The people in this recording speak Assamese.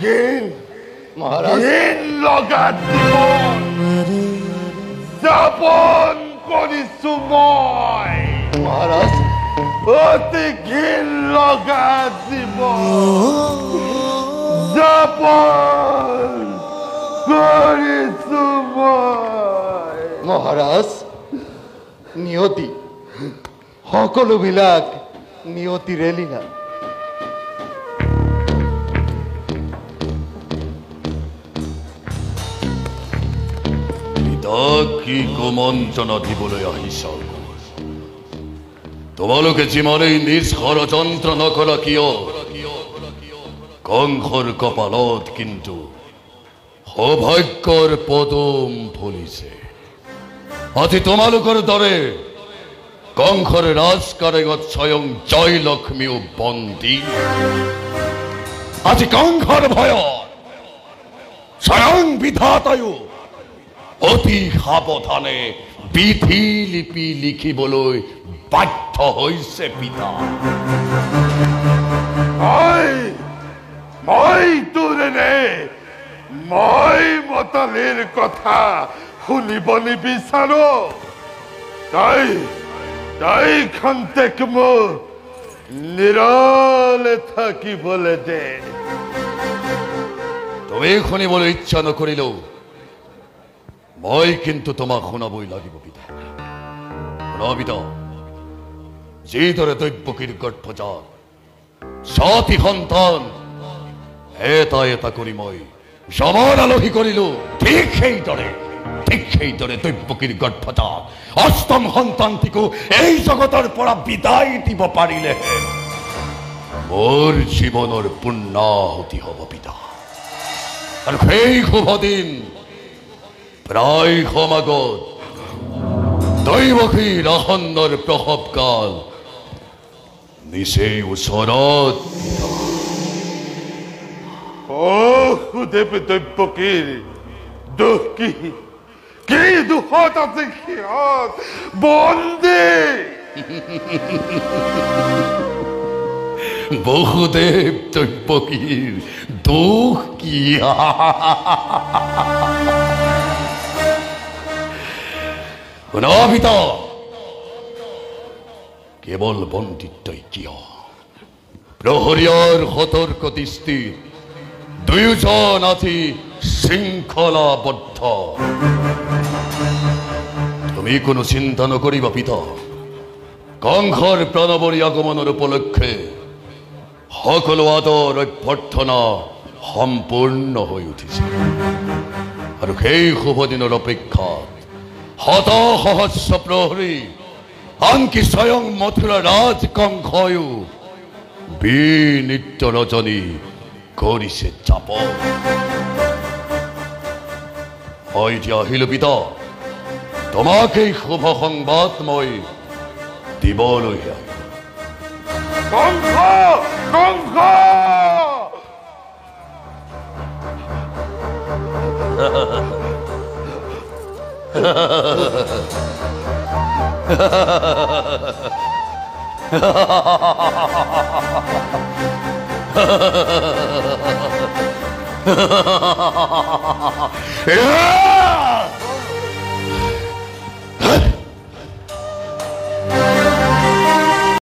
ঘিন মহাৰাজ, ঘিন লগা জীৱন যাপন কৰিছো মই। মহাৰাজ, অতি ঘিন লগা জীৱন যাপন কৰিছো মই। মহাৰাজ, নিয়তি, সকলোবিলাক নিয়তিৰে লীলা। পিতাক কি কুমন্ত্ৰণা দিবলৈ আহিছ? তোমালোকে যিমানেই নিজ ষড়যন্ত্ৰ নকৰা কিয়, কংসৰ কপালত কিন্তু সৌভাগ্যৰ পদুম ফুলিছে। আজি তোমালোকৰ দৰে কংসৰ ৰাজকাৰেঙত স্বয়ং জয়লক্ষ্মীও বন্দী। আজি কংসৰ ভয়ত স্বয়ং বিধাতায়ো অতি সাৱধানে বিধি লিপি লিখিবলৈ বাধ্য হৈছে। পিতা, মই তোৰে মই মতালিৰ কথা শুনিব নিবিচাৰো। তাই তাই খন্তেক মোক নিৰলে থাকিবলৈ দে। তুমি শুনিবলৈ ইচ্ছা নকৰিলেও মই কিন্তু তোমাক শুনাবই লাগিব পিতা। শুনা পিতা, যিদৰে দৈৱকীৰ গৰ্ভজাত সতী সন্তান এটা এটা কৰি মই যমৰ আলহী কৰিলো, ঠিক সেইদৰে দৈৱকীৰ গৰ্ভজাত অষ্টম সন্তানটিকো এই জগতৰ পৰা বিদায় দিব পাৰিলেহে মোৰ জীৱনৰ পূৰ্ণাহুতি হ'ব পিতা। আৰু সেই শুভ দিন প্ৰায় সমাগত। দৈৱকীৰ আসন্নৰ প্ৰসৱকাল নিচেই ওচৰত। অ সুদেৱ, দৈৱকীৰ দুখ কি কি দুখত আছে সিহঁত বন্দী? বসুদেৱ দৈৱকীৰ দুখ কি? শুনা, কেৱল বন্দিত্বই কিয়, প্ৰহৰীয়াৰ সতৰ্ক দৃষ্টিত দুয়োজন আজি শৃংখলাবদ্ধ। তুমি কোনো চিন্তা নকৰিবা পিতা। কংসৰ প্ৰাণবৰী আগমনৰ উপলক্ষে সকলো আদৰ অভ্যৰ্থনা সম্পূৰ্ণ হৈ উঠিছে আৰু সেই শুভ দিনৰ অপেক্ষাত শত সহস্ৰ প্ৰহৰী, আনকি স্বয়ং মথুৰা ৰাজ কংসয়ো বিনৃত্য ৰজনী কৰিছে চাপ। মই এতিয়া আহিলো পিতা, তোমাক এই শুভ সংবাদ মই দিবলৈ আহিলো। কংস, কংস!